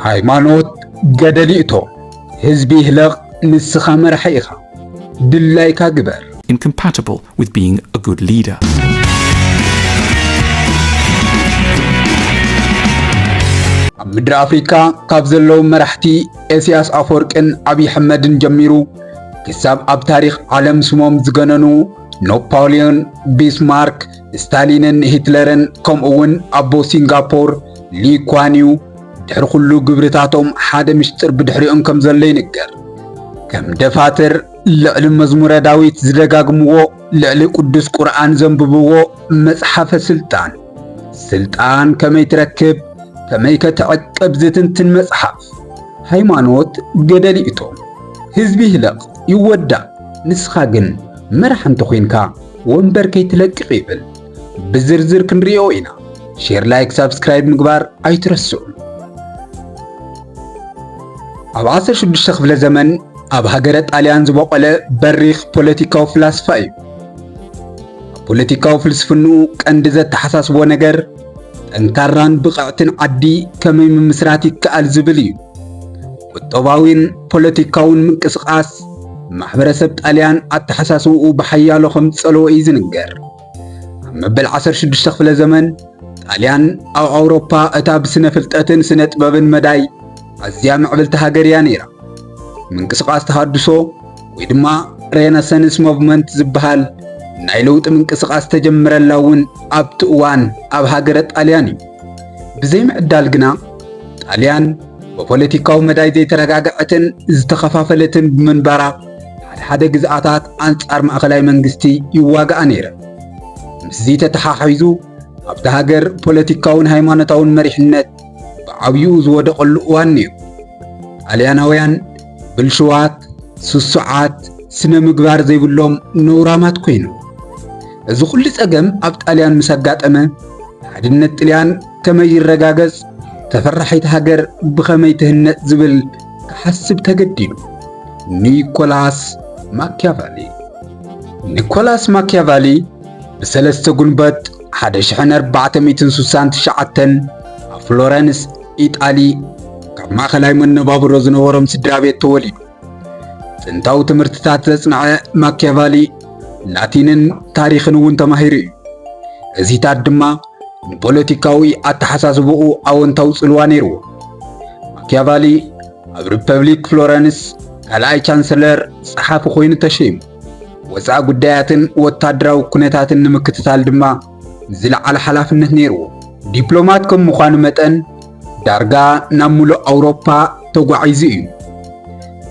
ሃይማኖት ገደል ይእቶ፣ ህዝቢ ይህለቕ፣ ንስኻ መራሒ ኢኻ፣ ድላይካ ግበር። Incompatible with being a good leader. ኣብ ምድሪ ኣፍሪካ ካብ ዘለዉ መራሕቲ ኢሳያስ ኣፈወርቅን ኣብይ ኣሕመድን ጀሚሩ ክሳብ ኣብ ታሪኽ ዓለም ስሞም ዝገነኑ ናፖልዮን፣ ቢስማርክ፣ ስታሊንን ሂትለርን ከምኡ እውን ኣቦ ሲንጋፖር ሊ ኳን ዩ ድሕሪ ኩሉ ግብርታቶም ሓደ ምሽጥር ብድሕሪኦም ከም ዘሎ ይንገር። ከም ደፋትር ልዕሊ መዝሙረ ዳዊት ዝደጋግምዎ፣ ልዕሊ ቅዱስ ቁርኣን ዘንብብዎ መጽሓፈ ስልጣን፣ ስልጣን ከመይ ትረክብ፣ ከመይ ከተዕቅብ ዝትንትን መጽሓፍ። ሃይማኖት ገደል ይእቶ፣ ህዝቢ ይህለቕ ይወዳእ፣ ንስኻ ግን መራሕ እንተኾይንካ ወንበር ከይትለቅቕ ይብል። ብዝርዝር ክንሪኦ ኢና። ሼር፣ ላይክ፣ ሳብስክራይብ ምግባር ኣይትረስዑ። ኣብ ዓሰርተ ሽዱሽተ ክፍለ ዘመን ኣብ ሃገረ ጣልያን ዝበቖለ በሪኽ ፖለቲካዊ ፍላስፋ እዩ። ኣብ ፖለቲካዊ ፍልስፍንኡ ቀንዲ ዘተሓሳስቦ ነገር ጠንካራን ብቕዕትን ዓዲ ከመይ ምምስራት ይከኣል ዝብል እዩ። ቁጠባዊን ፖለቲካውን ምንቅስቓስ ማሕበረሰብ ጣልያን ኣተሓሳስብኡ ብሓያሎ ከም ዝጸለዎ እዩ ዝንገር። ኣብ መበል ዓሰርተ ሽዱሽተ ክፍለ ዘመን ጣልያን ኣብ ኣውሮፓ እታ ብስነ ፍልጠትን ስነ ጥበብን መዳይ ኣዝያ ምዕብልቲ ሃገር እያ ነይራ። ምንቅስቓስ ተሃድሶ ወይ ድማ ሬነሰንስ ሞቭመንት ዝበሃል ናይ ለውጢ ምንቅስቓስ ተጀምረላ እውን ኣብቲ እዋን ኣብ ሃገረ ጣልያን እዩ። ብዘይምዕዳል ግና ጣልያን ብፖለቲካዊ መዳይ ዘይተረጋግዐትን ዝተኸፋፈለትን ብምንባራ ሓደ ሓደ ግዝኣታት ኣንጻር ማእኸላይ መንግስቲ ይዋግኣ ነይረን። ምስዚ ተተሓሒዙ ኣብታ ሃገር ፖለቲካውን ሃይማኖታውን መሪሕነት ብዓብይኡ ዝወደቐሉ እዋን ነይሩ። ጣልያናውያን ብልሽዋት፣ ስሱዓት፣ ስነ ምግባር ዘይብሎም ነውራማት ኮይኖም። እዚ ኩሉ ጸገም ኣብ ጣልያን ምስ ኣጋጠመ፣ ሓድነት ጥልያን ከመይ ይረጋገጽ፣ ተፈራሒት ሃገር ብኸመይ ትህነጽ ዝብል ክሓስብ ተገዲዱ። ኒኮላስ ማኪያቫሊ። ኒኮላስ ማኪያቫሊ ብሰለስተ ጉንበት ሓደ ሽሕን ኣርባዕተ ሚእትን ስሳን ትሽዓተን ኣብ ፍሎረንስ፣ ኢጣሊ፣ ካብ ማእኸላይ መነባብሮ ዝነበሮም ስድራ ቤት ተወሊዱ። ጥንታዊ ትምህርትታት ዘጽንዐ ማኪያቫሊ ላቲንን ታሪኽን እውን ተማሂሩ እዩ። እዚታት ድማ ንፖለቲካዊ ኣተሓሳስብኡ ኣወንታዊ ጽልዋ ነይርዎ። ማኪያቫሊ ኣብ ሪፐብሊክ ፍሎረንስ ካልኣይ ቻንስለር ጸሓፊ ኮይኑ ተሸይሙ። ወጻኢ ጉዳያትን ወታደራዊ ኩነታትን ንምክትታል ድማ ዝለዓለ ሓላፍነት ነይርዎ። ዲፕሎማት ከም ምዃኑ መጠን ዳርጋ ናብ ምሉእ ኣውሮፓ ተጓዒዙ እዩ።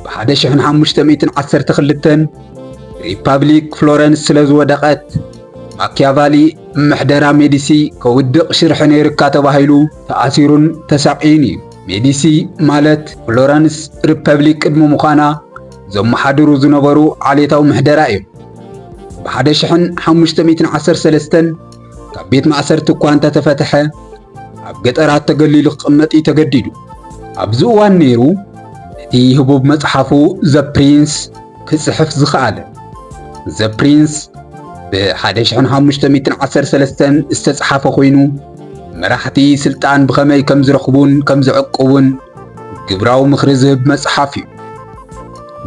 ብ ሓደ ሽሕን ሓሙሽተ ሚእትን ዓሰርተ ክልተን ሪፓብሊክ ፍሎረንስ ስለ ዝወደቐት፣ ማኪያቫሊ ምሕደራ ሜዲሲ ከውድቕ ሽርሒ ነይርካ ተባሂሉ ተኣሲሩን ተሳቕዩን እዩ። ሜዲሲ ማለት ፍሎረንስ ሪፐብሊክ ቅድሚ ምዃና ዘመሓድሩ ዝነበሩ ዓሌታዊ ምሕደራ እዮም። ብ ሓደ ሽሕን ሓሙሽተ ሚእትን ዓሰርተ ሰለስተን ካብ ቤት ማእሰርቲ እኳ እንተተፈትሐ፣ ኣብ ገጠራት ተገሊሉ ክቕመጥ እዩ ተገዲዱ። ኣብዚ እዋን ነይሩ እቲ ህቡብ መጽሓፉ ዘ ፕሪንስ ክጽሕፍ ዝኸኣለ። ዘ ፕሪንስ ብ ሓደ ሽሕን ሓሙሽተ ሚእትን ዓሰርተ ሰለስተን ዝተጻሕፈ ኮይኑ፣ መራሕቲ ስልጣን ብኸመይ ከም ዝረኽቡን ከም ዝዕቅቡን ግብራዊ ምኽሪ ዝህብ መጽሓፍ እዩ።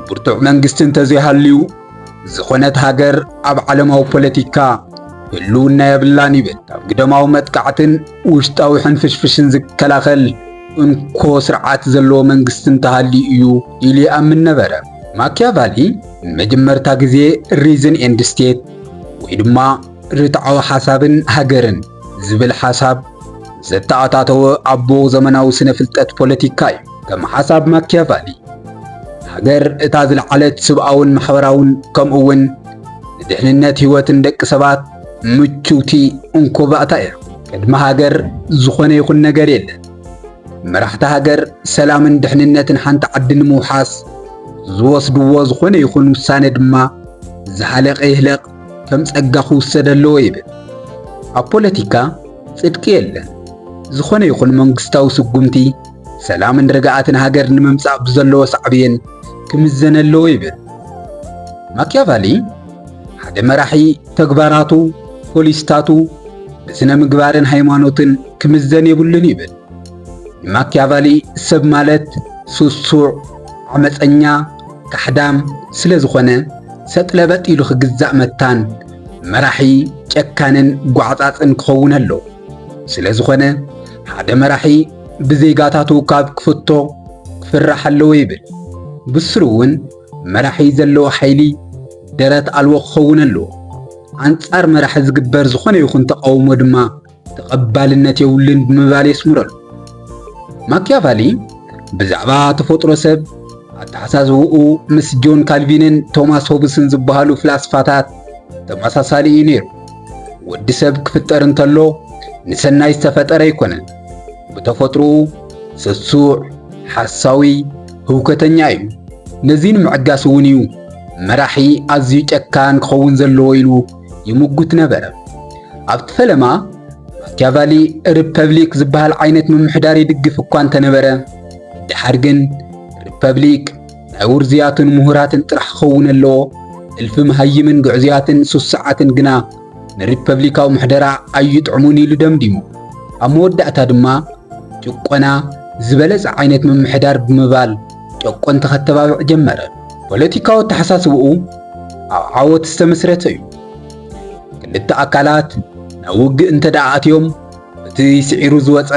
ብርቱዕ መንግስቲ እንተዘይሃልዩ፣ ዝኾነት ሃገር ኣብ ዓለማዊ ፖለቲካ ህልውና የብላን ይብል። ካብ ግደማዊ መጥቃዕትን ውሽጣዊ ሕንፍሽፍሽን ዝከላኸል እንኮ ስርዓት ዘለዎ መንግስቲ እንተሃልዩ እዩ ኢሉ ይኣምን ነበረ። ማኪያቫሊ ንመጀመርታ ግዜ ሪዝን ኤንድ ስቴት ወይ ድማ ርትዓዊ ሓሳብን ሃገርን ዝብል ሓሳብ ዘተኣታተወ ኣቦ ዘመናዊ ስነ ፍልጠት ፖለቲካ እዩ። ከም ሓሳብ ማኪያቫሊ፣ ሃገር እታ ዝለዓለት ስብኣውን ማሕበራውን ከምኡ እውን ንድሕንነት ህይወትን ደቂ ሰባት ምችውቲ እንኮ ባእታ እያ። ቅድሚ ሃገር ዝኾነ ይኹን ነገር የለን። መራሕቲ ሃገር ሰላምን ድሕንነትን ሓንቲ ዓዲ ንምውሓስ ዝወስድዎ ዝኾነ ይኹን ውሳነ ድማ ዝሃለቐ ይህለቕ ከም ጸጋ ክውሰድ ኣለዎ ይብል። ኣብ ፖለቲካ ጽድቂ የለን። ዝኾነ ይኹን መንግስታዊ ስጉምቲ ሰላምን ርግኣትን ሃገር ንምምጻእ ብዘለዎ ሳዕቤን ክምዘን ኣለዎ ይብል። ማኪያቫሊ ሓደ መራሒ ተግባራቱ፣ ፖሊስታቱ ብስነ ምግባርን ሃይማኖትን ክምዘን የብሉን ይብል። ንማኪያቫሊ ሰብ ማለት ስሱዕ፣ ዓመፀኛ፣ ካሕዳም ስለ ዝኾነ ሰጥለበጥ ኢሉ ክግዛእ መታን መራሒ ጨካንን ጓዕፃፅን ክኸውን ኣለዎ። ስለ ዝኾነ ሓደ መራሒ ብዜጋታቱ ካብ ክፍቶ ክፍራሕ ኣለዎ ይብል። ብስሩ እውን መራሒ ዘለዎ ሓይሊ ደረት ኣልቦ ክኸውን ኣለዎ። ኣንጻር መራሒ ዝግበር ዝኾነ ይኹን ተቃውሞ ድማ ተቐባልነት የብሉን ብምባል የስምረሉ። ማኪያቫሊ ብዛዕባ ተፈጥሮ ሰብ ኣተሓሳስብኡ ምስ ጆን ካልቪንን ቶማስ ሆብስን ዝበሃሉ ፍላስፋታት ተመሳሳሊ እዩ ነይሩ። ወዲ ሰብ ክፍጠር እንተሎ ንሰናይ ዝተፈጠረ ኣይኮነን። ብተፈጥሮኡ ስሱዕ፣ ሓሳዊ፣ ህውከተኛ እዩ። ነዚ ንምዕጋስ እውን እዩ መራሒ ኣዝዩ ጨካን ክኸውን ዘለዎ ኢሉ ይምጉት ነበረ። ኣብቲ ፈለማ ማኪያቫሊ ሪፐብሊክ ዝበሃል ዓይነት ምምሕዳር ይድግፍ እኳ እንተነበረ፣ ድሓር ግን ሪፐብሊክ ናይ ውርዙያትን ምሁራትን ጥራሕ ክኸውን ኣለዎ፣ እልፊ መሃይምን ግዕዙያትን ስሱዓትን ግና ንሪፐብሊካዊ ምሕደራ ኣይጥዕሙን ኢሉ ደምዲሙ። ኣብ መወዳእታ ድማ ጭቆና ዝበለጸ ዓይነት ምምሕዳር ብምባል ጨቆንቲ ከተባብዕ ጀመረ። ፖለቲካዊ ኣተሓሳስብኡ ኣብ ዓወት ዝተመስረተ እዩ። ክልተ ኣካላት ናብ ውግእ እንተ ደኣ ኣትዮም፣ እቲ ስዒሩ ዝወጸ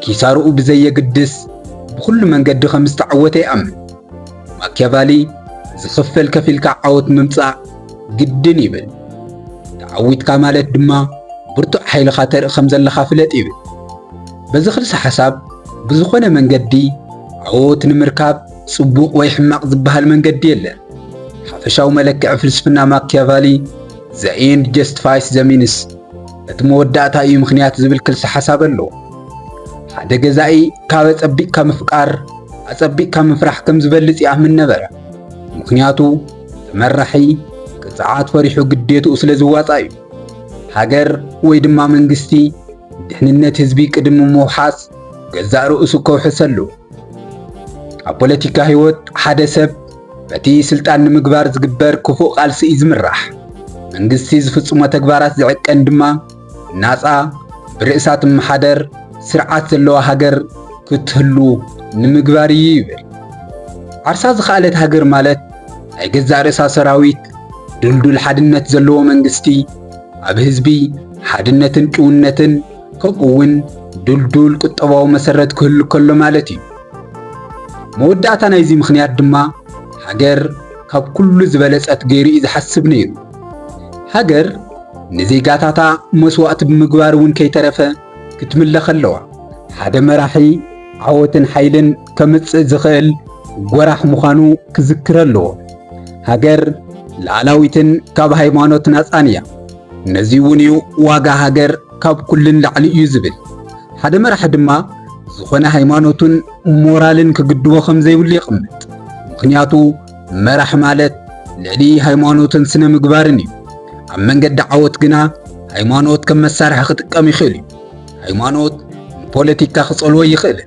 ኪሳርኡ ብዘየግድስ ብኹሉ መንገዲ ከም ዝተዓወተ ይኣምን። ማኪያቫሊ ዝኽፈል ከፊልካ ዓወት ምምጻእ ግድን ይብል። ተዓዊትካ ማለት ድማ ብርቱዕ ሓይልኻ ተርኢ ከም ዘለኻ ፍለጥ ይብል። በዚ ክልሰ ሓሳብ ብዝኾነ መንገዲ ዓወት ንምርካብ ጽቡቕ ወይ ሕማቕ ዝበሃል መንገዲ የለን። ሓፈሻዊ መለክዒ ፍልስፍና ማኪያቫሊ The End Justifies the Means፣ እቲ መወዳእታ እዩ ምኽንያት ዝብል ክልሰ ሓሳብ ኣለዎ። ሓደ ገዛኢ ካብ ኣጸቢቕካ ምፍቃር ኣጸቢቕካ ምፍራሕ ከም ዝበልጽ ይኣምን ነበረ። ምኽንያቱ ተመራሒ ቅጽዓት ፈሪሑ ግዴትኡ ስለ ዝዋጻእ እዩ። ሃገር ወይ ድማ መንግስቲ ድሕንነት ህዝቢ ቅድሚ ምውሓስ ገዛእ ርእሱ ከውሕስ ኣለዎ። ኣብ ፖለቲካ ህይወት ሓደ ሰብ በቲ ስልጣን ንምግባር ዝግበር ክፉእ ቃልሲ እዩ ዝምራሕ። መንግስቲ ዝፍጽሞ ተግባራት ዝዕቀን ድማ ናጻ፣ ብርእሳ ትመሓደር ስርዓት ዘለዋ ሃገር ክትህሉ ንምግባር እዩ ይብል። ዓርሳ ዝኸኣለት ሃገር ማለት ናይ ገዛእ ርእሳ ሰራዊት፣ ድልዱል ሓድነት ዘለዎ መንግስቲ፣ ኣብ ህዝቢ ሓድነትን ጭውነትን ከምኡ እውን ድልዱል ቁጠባዊ መሰረት ክህሉ ከሎ ማለት እዩ። መወዳእታ ናይዚ ምኽንያት ድማ ሃገር ካብ ኩሉ ዝበለጸት ገይሩ እዩ ዝሓስብ ነይሩ። ሃገር ንዜጋታታ መስዋእቲ ብምግባር እውን ከይተረፈ ክትምለኽ ኣለዋ። ሓደ መራሒ ዓወትን ሓይልን ከምጽእ ዝኽእል ጎራሕ ምዃኑ ክዝክር ኣለዎ። ሃገር ሉዓላዊትን ካብ ሃይማኖት ናጻን እያ። ነዚ እውን እዩ ዋጋ ሃገር ካብ ኩልን ላዕሊ እዩ ዝብል። ሓደ መራሒ ድማ ዝኾነ ሃይማኖቱን ሞራልን ክግድቦ ከም ዘይብሉ የቕምጥ። ምኽንያቱ መራሕ ማለት ልዕሊ ሃይማኖትን ስነ ምግባርን እዩ። ኣብ መንገዲ ዓወት ግና ሃይማኖት ከም መሳርሒ ክጥቀም ይኽእል እዩ። ሃይማኖት ንፖለቲካ ክጸልዎ ይኽእል፣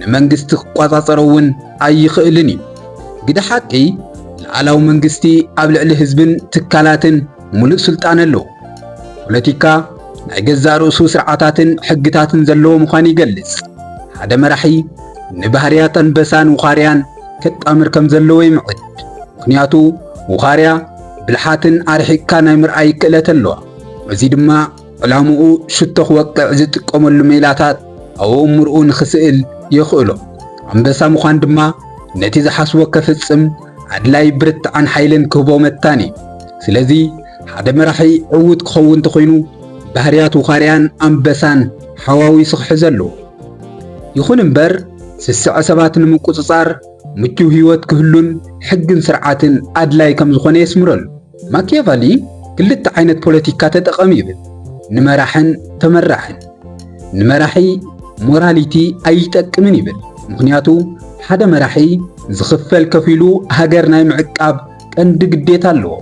ንመንግስቲ ክቆጻጸሮ እውን ኣይኽእልን እዩ። ግደ ሓቂ፣ ሉዓላዊ መንግስቲ ኣብ ልዕሊ ህዝብን ትካላትን ሙሉእ ስልጣን ኣለዎ። ፖለቲካ ናይ ገዛእ ርእሱ ስርዓታትን ሕግታትን ዘለዎ ምዃኑ ይገልጽ። ሓደ መራሒ ንባህርያት ኣንበሳን ውኻርያን ከጣምር ከም ዘለዎ ይምዕድ። ምኽንያቱ ውኻርያ ብልሓትን ኣርሒቕካ ናይ ምርኣይ ክእለት ኣለዋ። እዚ ድማ ዕላምኡ ሽቶ ክወቅዕ ዝጥቀመሉ ሜላታት ኣብ ኣእምሮኡ ንኽስእል የኽእሎ። ኣንበሳ ምዃን ድማ ነቲ ዝሓስቦ ከፍጽም ኣድላይ ብርትዓን ሓይልን ክህቦ መታን እዩ። ስለዚ ሓደ መራሒ ዕዉት ክኸውን እንተኾይኑ ባህርያት ውኻርያን ኣንበሳን ሓዋዊሱ ክሕዝ ኣለዎ። ይኹን እምበር ስስዐ ሰባት ንምቁጽጻር ምቹው ህይወት ክህሉን ሕግን ስርዓትን ኣድላይ ከም ዝኾነ የስምረሉ። ማኪያቫሊ ክልተ ዓይነት ፖለቲካ ተጠቐም ይብል፣ ንመራሕን ተመራሕን። ንመራሒ ሞራሊቲ ኣይጠቅምን ይብል፣ ምኽንያቱ ሓደ መራሒ ዝኽፈል ከፊሉ ሃገር ናይ ምዕቃብ ቀንዲ ግዴታ ኣለዎ።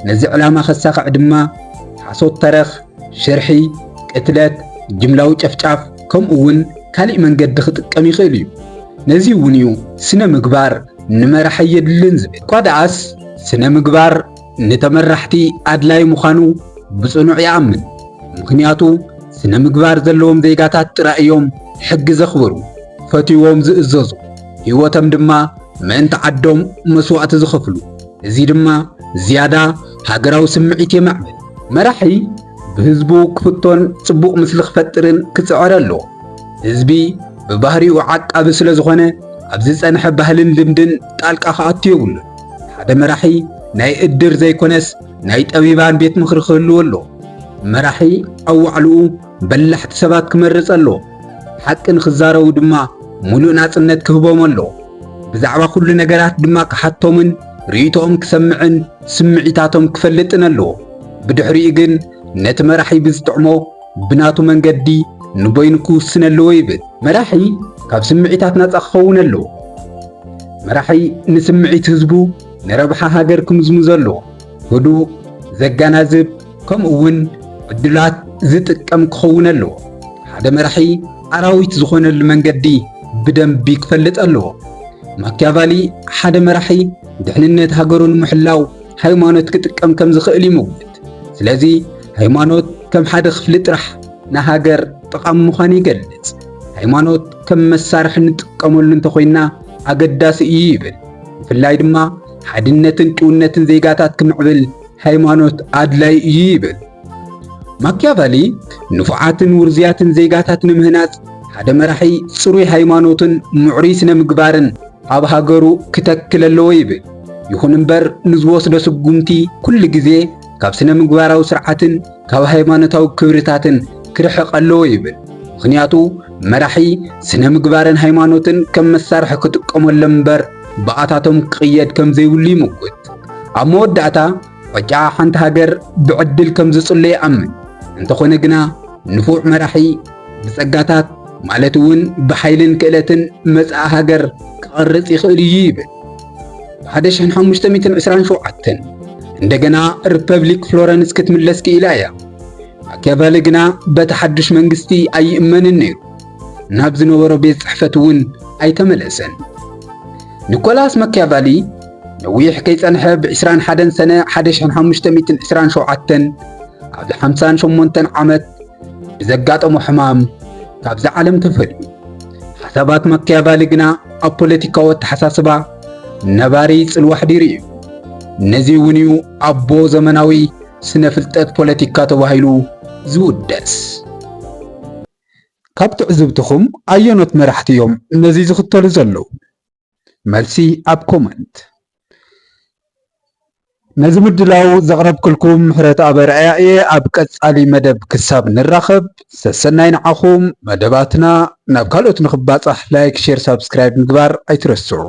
ነዚ ዕላማ ከሳኽዕ ድማ ሓሶት ተረኽ፣ ሽርሒ፣ ቅትለት፣ ጅምላዊ ጨፍጫፍ ከምኡ እውን ካሊእ መንገዲ ክጥቀም ይኽእል እዩ። ነዚ እውን እዩ ስነ ምግባር ንመራሒ የድልን ዝብል። እኳ ደኣስ ስነ ምግባር ንተመራሕቲ ኣድላይ ምዃኑ ብጽኑዕ ይኣምን። ምኽንያቱ ስነ ምግባር ዘለዎም ዜጋታት ጥራይ እዮም ሕጊ ዘኽብሩ። ፈትዎም ዝእዘዙ፣ ህይወቶም ድማ ምእንቲ ዓዶም መስዋእቲ ዝኸፍሉ። እዚ ድማ ዝያዳ ሃገራዊ ስምዒት የማዕብል። መራሒ ብህዝቡ ክፍቶን ጽቡቕ ምስሊ ክፈጥርን ክጽዕር ኣለዎ። ህዝቢ ብባህሪኡ ዓቃቢ ስለ ዝኾነ፣ ኣብ ዝጸንሐ ባህልን ልምድን ጣልቃ ክኣቱ የብሉን። ሓደ መራሒ ናይ እድር ዘይኮነስ ናይ ጠቢባን ቤት ምኽሪ ክህልዎ ኣለዎ። መራሒ ኣብ ዋዕልኡ በላሕቲ ሰባት ክመርጽ ኣለዎ። ሓቂ ንኽዛረቡ ድማ ሙሉእ ናጽነት ክህቦም ኣለዎ። ብዛዕባ ኩሉ ነገራት ድማ ክሓቶምን ርእይቶኦም ክሰምዕን ስምዒታቶም ክፈልጥን ኣለዎ። ብድሕሪኡ ግን ነቲ መራሒ ብዝጥዕሞ ብናቱ መንገዲ ንበይኑ ክውስን ኣለዎ ይብል። መራሒ ካብ ስምዒታት ናጻ ክኸውን ኣለዎ። መራሒ ንስምዒት ህዝቡ ንረብሓ ሃገር ክምዝምዞ ኣለዎ። ህዱእ፣ ዘገናዝብ፣ ከምኡ እውን ዕድላት ዝጥቀም ክኸውን ኣለዎ። ሓደ መራሒ ኣራዊት ዝኾነሉ መንገዲ ብደንቢ ክፈልጥ ኣለዎ። ማኪያቫሊ ሓደ መራሒ ድሕንነት ሃገሩ ንምሕላው ሃይማኖት ክጥቀም ከም ዝኽእል ይምጉት። ስለዚ ሃይማኖት ከም ሓደ ክፍሊ ጥራሕ ንሃገር ጠቓሚ ምዃኑ ይገልጽ። ሃይማኖት ከም መሳርሒ እንጥቀመሉ እንተኾይንና ኣገዳሲ እዩ ይብል። ብፍላይ ድማ ሓድነትን ጥውነትን ዜጋታት ክምዕብል ሃይማኖት ኣድላይ እዩ ይብል። ማኪያቫሊ ንፉዓትን ውርዝያትን ዜጋታት ንምህናጽ ሓደ መራሒ ጽሩይ ሃይማኖትን ምዕሩይ ስነ ምግባርን ኣብ ሃገሩ ክተክል ኣለዎ ይብል። ይኹን እምበር ንዝወስዶ ስጉምቲ ኩሉ ግዜ ካብ ስነ ምግባራዊ ስርዓትን ካብ ሃይማኖታዊ ክብርታትን ክርሕቕ ኣለዎ ይብል። ምኽንያቱ መራሒ ስነ ምግባርን ሃይማኖትን ከም መሳርሒ ክጥቀመሎም እምበር ብኣታቶም ክቕየድ ከም ዘይብሉ ይምጉት። ኣብ መወዳእታ ቅጫ ሓንቲ ሃገር ብዕድል ከም ዝጽሎ ይኣምን። እንተኾነ ግና ንፉዕ መራሒ ብጸጋታት ማለት እውን ብሓይልን ክእለትን መጻኢ ሃገር ክቐርጽ ይኽእል እዩ ይብል። ብ1527 እንደገና ሪፐብሊክ ፍሎረንስ ክትምለስ ክኢላ እያ። ማኪያቫሊ ግና በቲ ሓድሽ መንግስቲ ኣይእመንን ነይሩ። ናብ ዝነበሮ ቤት ጽሕፈት እውን ኣይተመለሰን። ኒኮላስ ማኪያቫሊ ነዊሕ ከይጸንሐ ብ21 ሰነ 1527 ኣብ 58 ዓመት ብዘጋጠሞ ሕማም ካብዛ ዓለም ተፈልዩ። ሓሳባት ማኪያቫሊ ግና ኣብ ፖለቲካዊ ኣተሓሳስባ ነባሪ ጽልዋ ኣሕዲሩ እዩ። ነዚ እውን እዩ ኣቦ ዘመናዊ ስነ ፍልጠት ፖለቲካ ተባሂሉ ዝውደስ። ካብ ትዕዝብትኹም ኣየኖት መራሕቲ እዮም ነዚ ዝኽተሉ ዘለዉ? መልሲ ኣብ ኮመንት። ነዚ ምድላው ዘቕረብክልኩም ምሕረት ኣበርኣያ እየ። ኣብ ቀጻሊ መደብ ክሳብ ንራኸብ ሰሰናይ ንዓኹም። መደባትና ናብ ካልኦት ንኽባጻሕ ላይክ፣ ሼር፣ ሳብስክራይብ ምግባር ኣይትረስዑ።